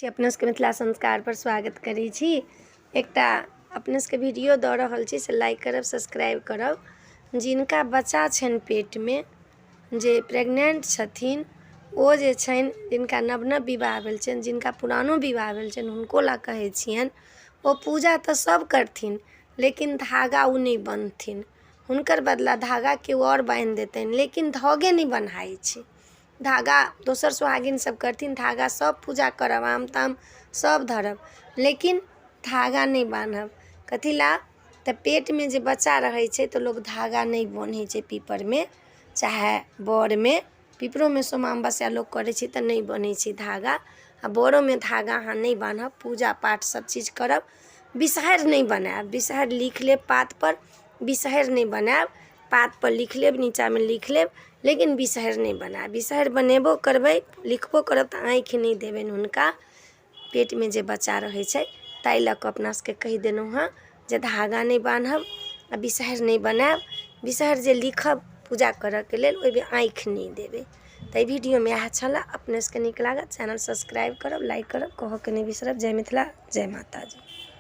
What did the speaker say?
छी अपना सबके मिथिला संस्कारपर स्वागत करै छी। एकटा अपने सबके वीडियो दऽ रहल छी, से लाइक करब, सब्सक्राइब करब। जिनका बच्चा छनि पेटमे, जे प्रेग्नेंट छथिन, ओ जे छनि, जिनका नव नव विवाह भेल छनि, जिनका पुरानो विवाह भेल छनि, हुनको लए कहै छियनि, ओ पूजा तऽ सब करथिन लेकिन धागा ओ नहि बन्हथिन। हुनकर बदला धागा केओ आओर बान्हि देतनि, लेकिन धागे नहि बन्हाइ छै। धागा दोसर सोहागिन सब करथिन, धागा सब पूजा करब, आम ताम सब धरब, लेकिन धागा नहि बान्हब। कथी लए? तऽ पेटमे जे बच्चा रहै छै तऽ लोक धागा नहि बन्है छै पीपरमे चाहे बरमे। पीपरोमे सोमा अमावस्या लोक करै छै तऽ नहि बन्है छै धागा, आ बरोमे धागा अहाँ नहि बान्हब। पूजा पाठ सब चीज करब, बिसहरि नहि बनायब। बिसहरि लिख लेब पातपर, बिसहरि नहि बनायब। पातपर लिख लेब, नीचाँमे लिख लेब, लेकिन बिसहरि नहि बनायब। बिसहरि बनेबो करबै, लिखबो करब, तऽ आँखि नहि देबनि हुनका, पेटमे जे बच्चा रहै छै। ताहि लऽ कऽ अपना सबके कहि देलहुँ हँ जे धागा नहि बान्हब आ बिसहरि नहि बनायब। बिसहरि जे लिखब पूजा करऽके लेल, ओहिमे आँखि नहि देबै। तऽ एहि वीडियोमे इएह छलए। अपने सबके नीक लागत, चैनल सब्सक्राइब करब, लाइक करब, कहऽके नहि बिसरब। जय मिथिला, जय माताजी।